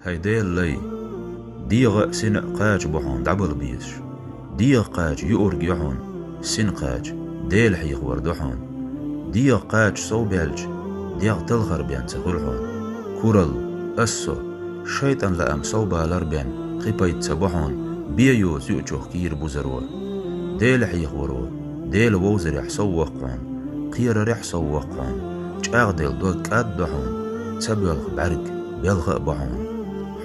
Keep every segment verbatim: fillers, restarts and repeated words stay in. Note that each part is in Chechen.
ХӀай Делан лай, дегӀа а, сина а кхача бу хьуна дӀабала безаш. ДегӀа кхача юург ю хьуна, сина кхача Дела хьехавар ду хьуна. ДегӀа кхача сов баьлча, дегӀ талхар бен ца хуьлу хьуна. Куралла, ас со, шайтӀан лаам сов балар бен кхин пайда ца бу хьуна, бе йоцу юучух кийра бузаро. Дела хьехаваро Дела вовзарехь сов ваккха хьуна, кхерарехь сов ваккха хьуна, чӀагӀделла дог кӀад до хьуна, ца боьлху бӀаьрг белха а бу хьуна.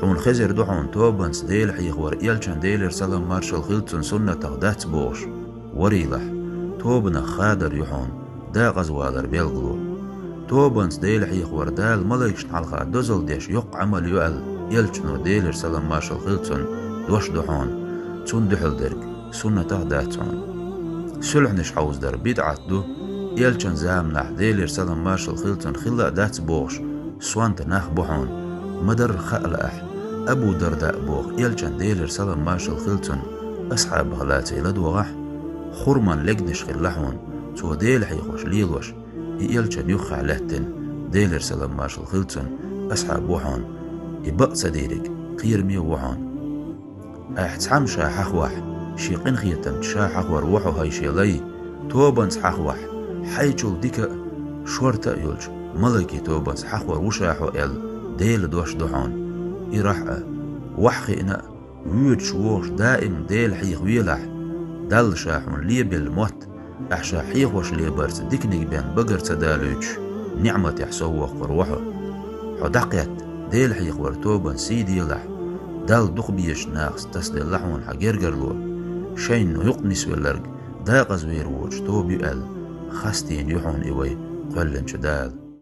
Хьуна хезар ду хьуна тобанца Дела хьехавар элчан, Делера салам маршалла хилла цунна, суннатах дац бохуш варийлахь, тобанах хадар ю хьуна, дакъазвалар белгало. Тобанца Дела хьехавар Дала малайкашна хьалха дозалла деш йоккха Ӏамал ю аьлла, элчано, Делера салам маршалла хилла цунна, дош ду хьуна, цунна дуьхьал дерг суннатах дац хьуна. Суьлхьанаш хьовзадар бидӀат ду, элчан заманахь, Делера салам маршалла хилла цунна, хилла а дац бохуш сонта нах бу хьуна, ма-дарра хаа лаахь, Абу Дарда а боху элчан, Делера салам маршалла хилла цунна, асхьабах лаций ладогӀахь, хурман легнаш хилла хьуна, цо Дела хьехош лелош, и элчан юххехь лаьттина, Делера салам маршалла хилла цунна, асхьаб ву хьуна, и бакъ ца дийриг кхераме ву хьуна. Ахь цхьамма ша хьахвахь, шен къинхетамца ша хьахор ву хьо, хӀай шен лай, тобанца хьахвахь, хьайчул дика а, шорта а йолчу малайкийн тобанца хьахор ву ша хьо аьлла, Делан дош ду хьуна. Ирахь а, ваьхьа хиъна а, воьдуш вогӀуш даим Дела хьехавелахь, Далла ша хьуна лебелла мотт, ахь ша хьехош лебарца диканиг бен багар ца далуьйтуш, ниӀматехь сов воккхур ву хьо. Хьо дӀакхетта, Дела хьехавар тобанна сий делахь, Далла дукха безачу нахаца тасаделла хьуна хьан гергарло, шайна юкъа нисвелларг дакъазвер воцуш тоба ю аьлла, хастийна ю хьуна и вай кхоьллинчу Дала.